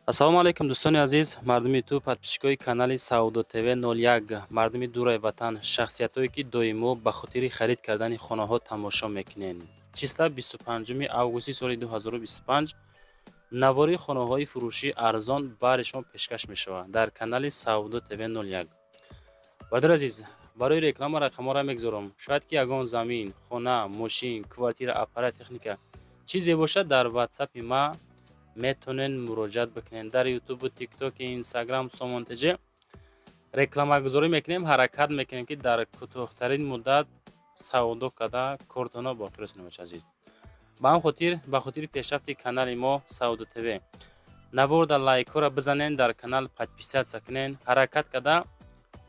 Ассалому алайкум, дӯстони азиз, мардуми ютуб, подписчикои канали Савдо ТВ 01, мардуми дураи ватан, шахсиятҳое, ки доимо ба хотири харид кардани хонаҳо тамошо мекунед. Числа 25 августи соли 2025 навори хонаҳои фурӯшии арзон бари шумо пешкаш мешавад дар канали Савдо ТВ 01. Бародари азиз, барои реклама рақамҳоро мегузорам. Шояд ки ягон замин, хона, мошин, квартира, аппарат, техника, чизе бошад, дар ватсапи ма метавонед муроҷиат бикунед. Дар ютубу, Тиктоки, Инстаграм, Сомон ТЖ рекламагузорӣ мекунем. Ҳаракат мекунем, ки дар кӯтоҳтарин муддат савдо карда, кортонро ба охир расонем. Азиз, ба ҳам хотир, ба хотири пешрафти канали мо Савдо ТВ, наворда лайкҳоро бизанен, дар канал подписаться кунен, ҳаракат карда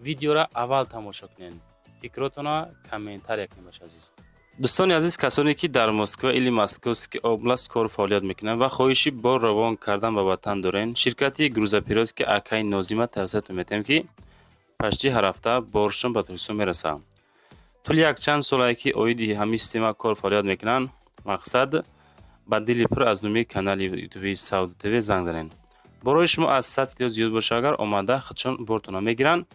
видеоро аввал тамошо кунен, фикротонро комментария кунед. Бача азиз, дӯстони азиз, касоне ки дар Москва или Московский область кору фаъолият мекунанд ва хоҳиши бор равон кардан ба ватан дорен, ширкати грузоперевозки акаи Нозима тавсиятон метиҳем, ки почти ҳар ҳафта боршон ба Тоҷикистон мерасад. Тӯли якчанд солае, ки оиди ҳамин система кор фаъолият мекунанд. Мақсад, ба дили пур аз номи канали ютуби Савдо ТВ занг занед. Борои шумо аз 100 кило зиёд боша агар, омада худшон бортонро мегиранд,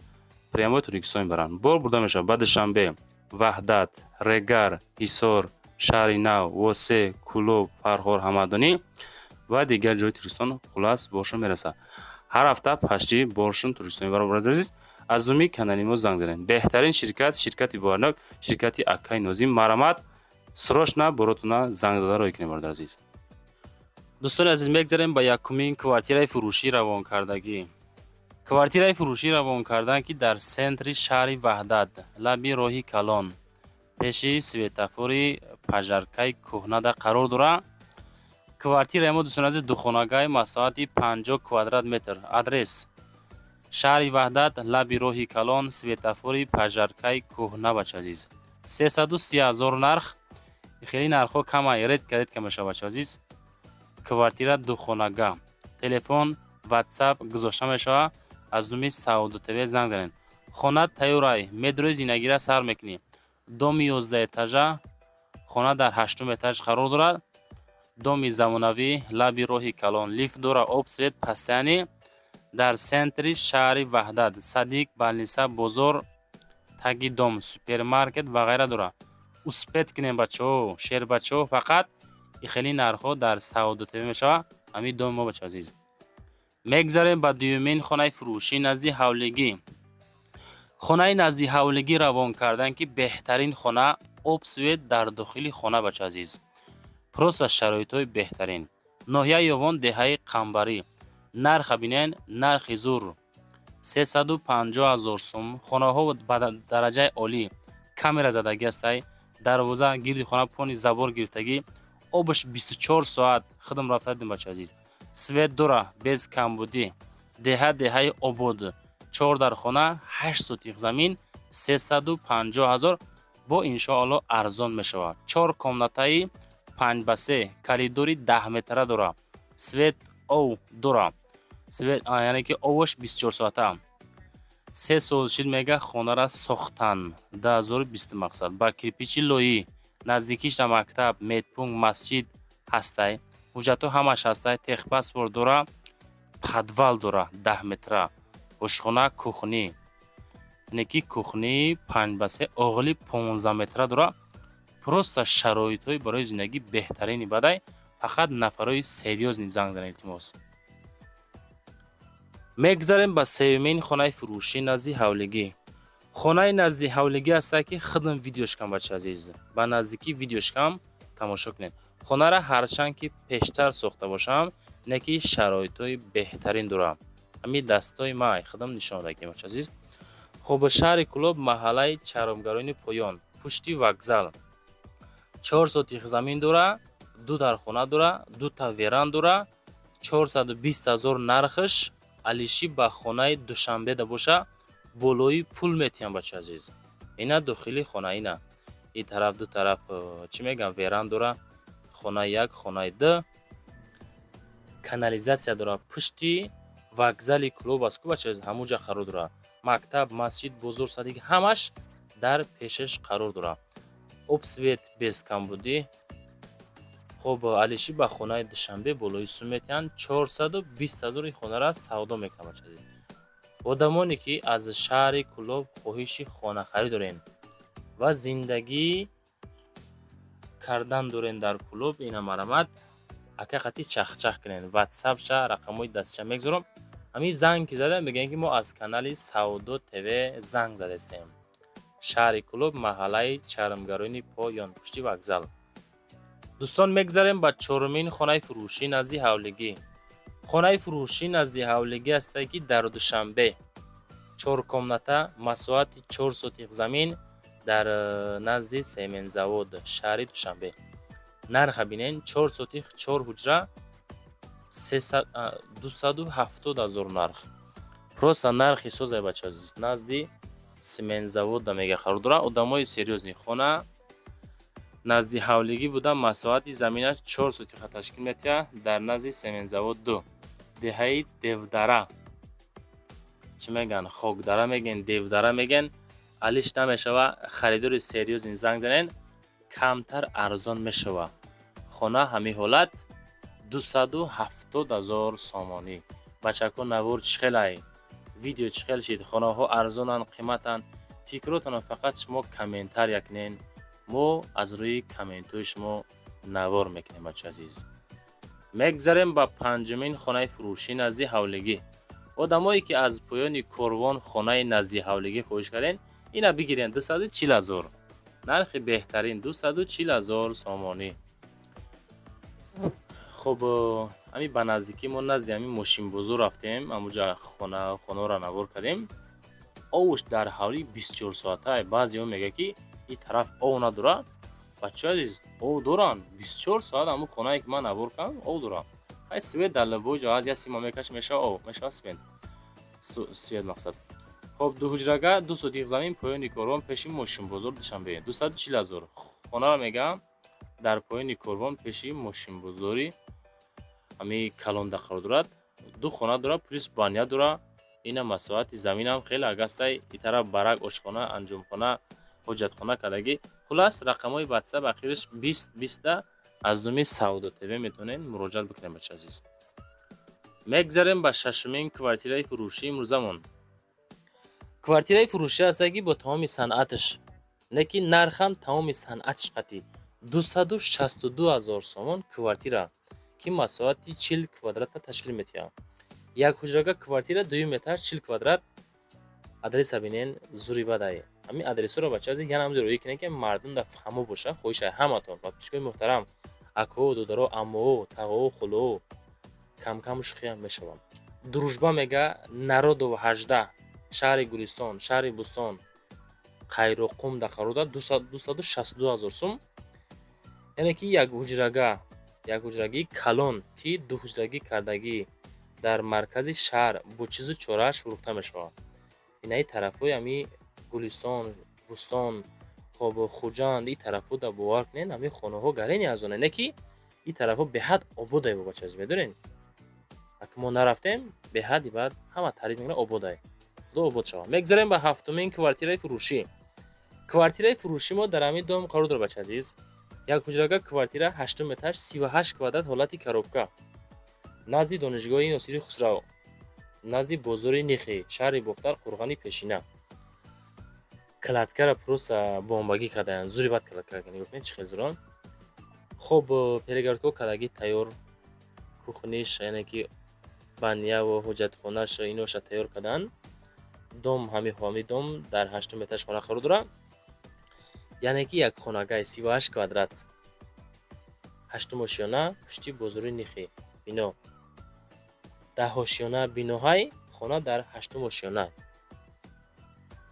прямо Тоҷикистон мебаранд. Бор бурда мешавад ба Душанбе, Ваҳдат, Регар, Ҳисор, Шаҳри Нав, Восе, Кӯлоб, Фархор, Ҳамадонӣ ва дигар ҷои Тоҷикистон. Хулас, боршон мерасад. Ҳар ҳафта почти боршон Тоҷикистон мебаранд. Бародари азиз, аз номи канали мо занг занед. Беҳтарин ширкат, ширкати боварнок, ширкати акаи Нозим. Марҳамат, срочно боротона занг зада роҳӣ кунед, бародари азиз. Дӯстони азиз, мегзарем ба якумин квартираи фурӯшӣ равонкардагӣ. Квартираи фурӯшӣ равон кардан, ки дар центри шаҳри Ваҳдат, лаби роҳи калон, пеши светофори пожаркаи кӯҳнада қарор дорад. Квартираи мо, дӯстони азиз, духонагаи масоҳати 50 квадрат метр. Адрес: шаҳри Ваҳдат, лаби роҳи калон, светофори пожаркаи кӯҳна. Бача азиз, 330 000 нарх. Хеле нархҳо кама, редко, редко мешавад. Бача азиз, квартира духонага, телефон, ватсап гузошта мешавад. Аз номи Савдо ТВ занг занед. Хона тайёрай, медрои, зинагира сар мекунӣ. Доми 11 этажа, хона дар ҳаштум этаж қарор дорад. Доми замонавӣ, лаби роҳи калон, лифт дора, об, свет постоянный, дар центри шаҳри Ваҳдат. Садик, больница, бозор таги дом, супермаркет ва ғайра дорад. Успеть кунем, бачаҳо, шербачаҳо, фақат хеле нархҳо дар Савдо ТВ мешавад. Ҳамин доми мо, бача азиз. Мегзарем ба дуюмин хонаи фурӯшӣ назди ҳавлигӣ. Хонаи назди ҳавлигӣ равон кардан, ки беҳтарин хона, об, свет дар дохили хона. Бача азиз, просто шароитҳои беҳтарин. Ноҳияи Ёвон, деҳаи Қамбарӣ. Нарха бинен, нархи зур, 350 000 сум. Хонаҳо ба дараҷаи олӣ, камера задагӣ ҳастай, дарвоза, гирди хона пони забор гирифтагӣ, обаш 24 соат. Худам рафта дидем, бача азиз. Свет дора, без камбудӣ. Деҳа, деҳаи обод. Чор дар хона, 8 сотих замин, 350 000. Бо иншоалло арзон мешавад. Чор комнатаи 5 ба 3, коридори 10 метра дора, свет, ов дора, свет, яъне ки оваш 24 соата. 3 сол шид, мега, хонара сохтан, 2020. Мақсад, ба кирпичи лоӣ. Наздикиш мактаб, медпункт, масҷид ҳастай. Ҳуҷҷатҳо ҳамаш ҳастай, техпаспорт дора. Подвал дора 10 метра, ошхона, кухни, яъне ки кухни 5 ба 3, оғили 15 метра дора. Просто шароитҳои барои зиндагӣ беҳтарини бадай. Фақат нафарои серьёзный занг занед, илтимос. Мегзарем ба сеюмин хонаи фурӯшӣ назди ҳавлигӣ. Хонаи назди ҳавлигӣ ҳастае, ки худам видеошкам. Бача азиз, ба наздикӣ видеошкам, тамошо кунед. Хонара ҳарчанд ки пештар сохта бошам, не ки шароитҳои беҳтарин дорам. Ҳамин дастои май худам нишон дагем, бача азиз. Хоб, шаҳри Кӯлоб, маҳаллаи Чаромгарони поён, пушти вокзал. 4 сотих замин дора, ду дархона дора, дута веранда дора. 420 000 нархаш. Алиши ба хонаи Душанбеда боша, болои пул метиҳам, бача азиз. Ина дохили хона, ина ин тараф, ду тараф, чӣ мегӯям, веранда дора. Хонаи як, хонаи ду, канализатсия дора. Пушти вокзали Кӯлоб аст ку, бача азиз, ҳамун ҷа қарор дорад. Мактаб, масҷид, бозор, садик ҳамаш дар пешаш қарор дорад. Об, свет без камбудӣ. Хуб, алиши ба хонаи Душанбе болои сум метиҳанд, 420 000 хонара савдо мекунад, бача азиз. Одамоне ки аз шаҳри Кӯлоб хоҳиши хонахарӣ дорем ва зиндагӣ кардан дорем дар Кӯлоб, ина марамат, ака қати чахчах кунед. Ватсапша, рақамҳои дастша мегузорам. Ҳамин занг ки зада, мегӯем, ки мо аз канали Савдо ТВ занг задастем. Шаҳри Кӯлоб, маҳаллаи Чармгарони Поён, пушти вокзал. Дӯстон, мегзарем ба чорумин хонаи фурӯшӣ назди ҳавлигӣ. Хонаи фурӯшӣ назди ҳавлигӣ ҳастае, ки дар Душанбе, чор комната, масоҳати 4 сотих замин, дар назди сементзавод, шаҳри Душанбе. Нарха бинен: 4 сотих, чор ҳуҷра, 270 000 нарх. Просто нархи созай, бача азиз. Назди сементзавода мега қарор дорад. Одамои серьёзный, хона назди ҳавлигӣ буда, масоҳати заминаш 4 сотиха ташкил метиҳад, дар назди сементзавод ду, деҳаи Девдара. Чӣ мегӯянд, Хокдара мегӯен, Девдара мегӯен, алиш намешава. Харидори серьёзный занг занен, камтар арзон мешава. Хона ҳамин ҳолат 270 000 сомонӣ. Бачако, навор чӣ хелай, видео чӣ хел шид? Хонаҳо арзонанд, қиматанд? Фикротонро фақат шумо комментария кунен, мо аз рӯи комментҳои шумо навор мекунем, бача азиз. Мегзарем ба панҷумин хонаи фурӯшӣ назди ҳавлигӣ. Одамое ки аз поёни корвон хонаи назди ҳавлигӣ хоҳиш кардем, ина бигирен, 240 000, нархи беҳтарин, 240 000 сомонӣ. Хуб, ҳамин ба наздикӣ мо назди ҳамин мошинбозор рафтем, ҳамуҷа хонаро навор кардем. Овуш дар ҳавлӣ 24 соата. Баъзеҳо мегӯяд, ки ин тараф ов надорад. Бачаҳои азиз, ов доранд 24 соат. Ҳамун хонае ки ман навор кардам, ов дорам. Ҳай, свет дар любой ҷо ҳаст, як сима мекаши, мешава ов, мешава свет, свет мақсад. Хоб, дуҳуҷрага, 2 сотих замин, поёни корвон, пеши мошинбозор, Душанбе, 240 000. Хонаро мегӯям, дар поёни корвон, пеши мошинбозори ҳамин калонда қарор дорад. Ду хона дорад, плюс баня дорад. Ина масоҳати заминам хеле агастай. И тараф барак, ошхона, анҷомхона, ҳоҷатхона кардагӣ. Хулас, рақамҳои ватсап ахираш 20 20-да, аз номи Савдо ТВ метавонед муроҷиат бикунед, бача азиз. Мегзарем ба шашумин квартираи фурӯшии имрӯзамон. Квартираи фурӯшӣ ҳастае, ки бо тамоми санъаташ, не ки нархам тамоми санъаташ қатӣ, 262 000 сомон. Квартира, ки масоҳати 40 квадрата ташкил метиҳад, як ҳуҷрага квартира, дуюм этаж, 40 квадрат. Адреса бинен, зури бадай. Ҳамин адресҳоро, бача азиз, янам рӯӣ кунед, ки мардум дар фаҳмо боша. Хоҳишай ҳаматон, подписчикои муҳтарам, акоу, додаро, аммоо, тағоо, хулоо, камкам шӯхиам мешавам. Дружба мега, Народов 18, шаҳри Гулистон, шаҳри Бӯстон, Қайроққум да қарор дорад. 262 000 сум, яъне ки як ҳуҷрага, як ҳуҷрагии калон, ки дуҳуҷрагӣ кардагӣ, дар маркази шаҳр, бо чизу чорааш фурӯхта мешавад. Инаи тарафҳои ҳамин Гулистон, Бӯстон, хоб, Хуҷанд, ин тарафҳо да, бовар кунед, ҳамин хонаҳо гарени арзонанд, не ки ин тарафҳо беҳад ободае, бача, медонед, аки мо нарафтем, беҳади баъд ҳама таъриф мекунад, ободае. Худо обод шавад. Мегзарем ба ҳафтумин квартираи фурӯшӣ. Квартираи фурӯшӣ мо дар ҳамин дом қарор дорад, бача азиз. Як ҳуҷрага квартира, ҳаштум этаж, 38 квадрат, ҳолати коробка, назди донишгоҳи Носири Хусрав, назди бозори Нихӣ, шаҳри Бохтар, Қурғани Пешина. Кладкара просто бомбагӣ кардаянд, зури бад кладка. Нигоҳ кунед, чӣ хел зурон. Хоб, перегородка кардагӣ тайёр, кухниш, яъне ки баняву ҳоҷатхонааш, иноша тайёр карданд. Дом ҳами дом дар ҳаштум этаж хона қарор дорад, яъне ки як хонагаи 38 квадрат, ҳаштум ошёна, пушти бозори Нихӣ бино, 10 ошёна биноҳай, хона дар ҳаштум ошёна.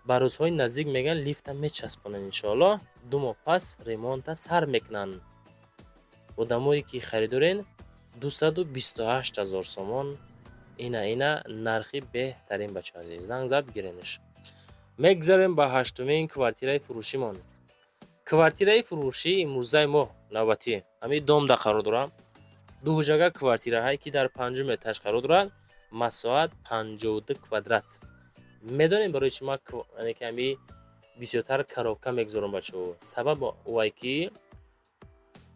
Ба рӯзҳои наздик, мегӯянд, лифта мечаспонанд, иншоаллоҳ, 2 моҳ пас ремонта сар мекунанд. Одамое ки харидорен, 228 000 сомон. Ина нархи беҳтарин, бачаҳо азиз, занг зад, бигиренаш. Мегзарем ба ҳаштумин квартираи фурӯшимон. Квартираи фурӯшии имрӯзаи мо навбатӣ ҳамин домда қарор дорад. Дуҳуҷрага квартираҳае, ки дар панҷум этаж қарор дорад, масоҳат 52 квадрат. Медонем, барои чи ман яъне ки ҳами бисёртар коробка мегузорам, бачаҳо? Сабаб овай, ки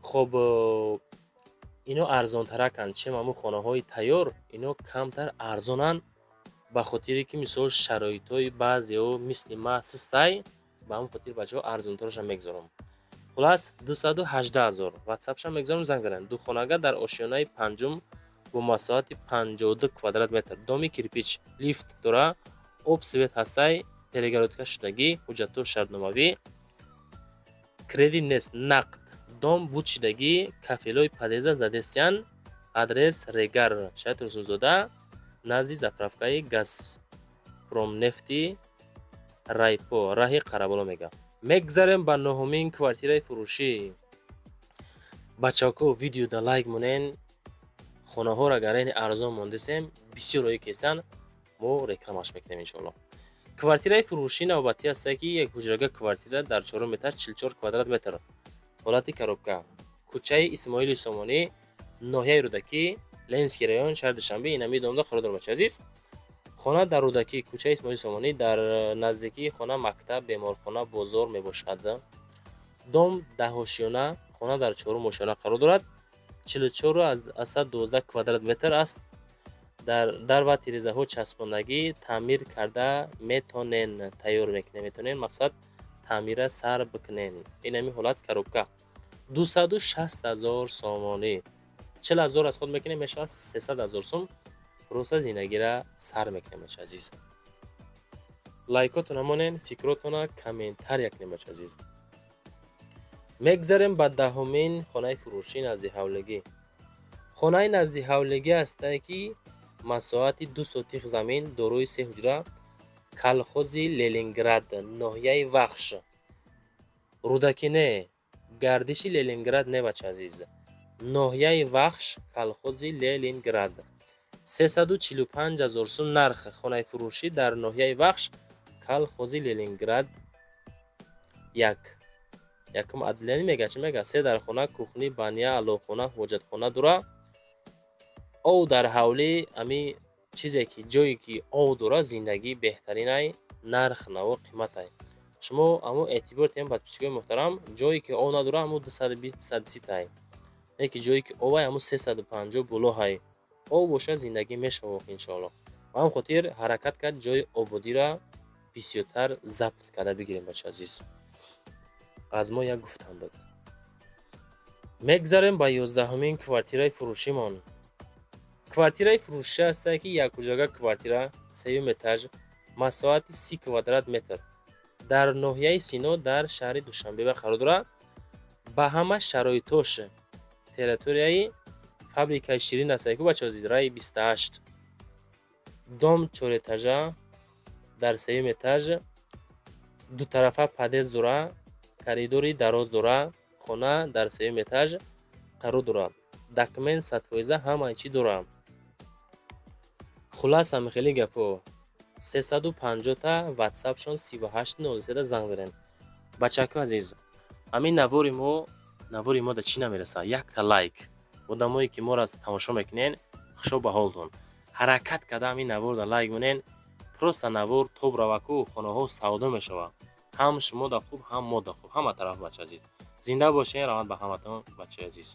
хоб. Ино арзонтараканд, чем ҳамун хонаҳои тайёр. Ино камтар арзонанд, ба хотире ки, мисол, шароитҳои баъзеҳо мисли ма систай. Ба ҳамон хотир, бачаҳо, арзонтараша мегузорам. Хулас, 218 000. Ватсапша мегузорам, занг занед. Духонага дар ошёнаи панҷум бо масоҳати 52 квадрат метр, доми кирпич, лифт дора, об, свет ҳастай, перегородка шудагӣ, ҳуҷҷатҳо шартномавӣ, кредит нест, нақд. Дом буд шудагӣ, кафелои подъезда задестиян. Адрес: Регар, шаҳри Турсунзода, назди заправкаи Газпромнефти, райпо, раҳи Қараболо мега. Мегзарем ба нуҳумин квартираи фурӯшӣ. Бачако, видеода лайк монен. Хонаҳоро агар ини арзон мондесем, бисёр ои кестан, мо рекламаш мекунем, иншоалло. Квартираи фурӯшӣ навбатӣ ҳастае, ки як ҳуҷрага квартира дар чорум этаж, 44 квадрат метр, ҳолати коробка, кӯчаи Исмоили Сомонӣ, ноҳияи Рӯдакӣ, Ленинский район, шаҳри Душанбе. Инами домда қарор дорад, бачаи азиз. Хона дар Рӯдакӣ, кӯчаи Исмоили Сомонӣ. Дар наздикии хона мактаб, беморхона, бозор мебошад. Дом 10 ошёна, хона дар чорум ошёна қарор дорад, 44,12 квадрат метр аст. Дар ва тирезаҳо часпондагӣ, таъмир карда метонен, тайёр мекунем, метонем, мақсад, таъмира сар бикунем. Инами ҳолат коробка, 260 000 сомонӣ. 40 000 аз худ мекунем, мешавад 300 000 сум. Просто зиндагира сар мекунем, бача азиз. Лайкотона монен, фикротона комментария кунем, бача азиз. Мегзарем ба 10-умин хонаи фурӯшӣ назди ҳавлигӣ. Хонаи назди ҳавлигӣ ҳастае, ки масоҳати 2 сотих замин, дорои се ҳуҷра, калхози Ленинград, ноҳияи Вахш. Рӯдакӣ не, гардиши Ленинград не, бача азиз, ноҳияи Вахш, калхози Ленинград. 345 000 сум нарх. Хонаи фурӯшӣ дар ноҳияи Вахш, калхози Ленинград, як якум отделение мега. Чӣ мега? Се дархона, кухня, баня, аловхона, ҳоҷатхона дора, ов дар ҳавлӣ. Ами чизе ки ҷое ки ов дора, зиндагӣ беҳтаринай, нарх наво қиматай. Шумо амо эътибор тиҳем, подписчикои муҳтарам: ҷое ки ов надора, амо 220, 230 тай, не ки ҷое ки овай, амо 350 болоҳай. Ов бошад, зиндагӣ мешавад, иншоалло. Ба ҳамин хотир ҳаракат кард, ҷои ободиро бисёртар забт карда бигирем, бача азиз. Аз мо як гуфтан буд. Мегзарем ба 11-умин квартираи фурӯшимон. Квартираи фурӯшӣ ҳастае, ки якҳуҷрага квартира, сеюм этаж, масоҳати 30 квадрат метр, дар ноҳияи Сино, дар шаҳри Душанбе қарор дорад. Ба ҳама шароитош, территорияи фабрикаи ширин аст ку, бачаҳо, раи 28. Дом чорэтажа, дар сеюм этаж, дутарафа подъезд дора, коридори дароз дора. Хона дар сеюм этаж қарор дорад, документ 100%, ҳамаи чӣ дора. Хулас, ҳамихели гапҳо. 350-та ватсапшон 3803-да занг занед. Бачаҳакои азиз, ҳамин навори мо да чӣ намерасад? Якта лайк. Одамое ки моро тамошо мекунен, хушо ба ҳолтон. Ҳаракат карда ҳамин наворда лайк монен. Просто навор тоб раваку, хонаҳо савдо мешавад. Ҳам шумо да хуб, ҳам мо да хуб, ҳама тараф. Бача азиз, зинда бошен. Раҳмат ба ҳаматон, бачаи азиз.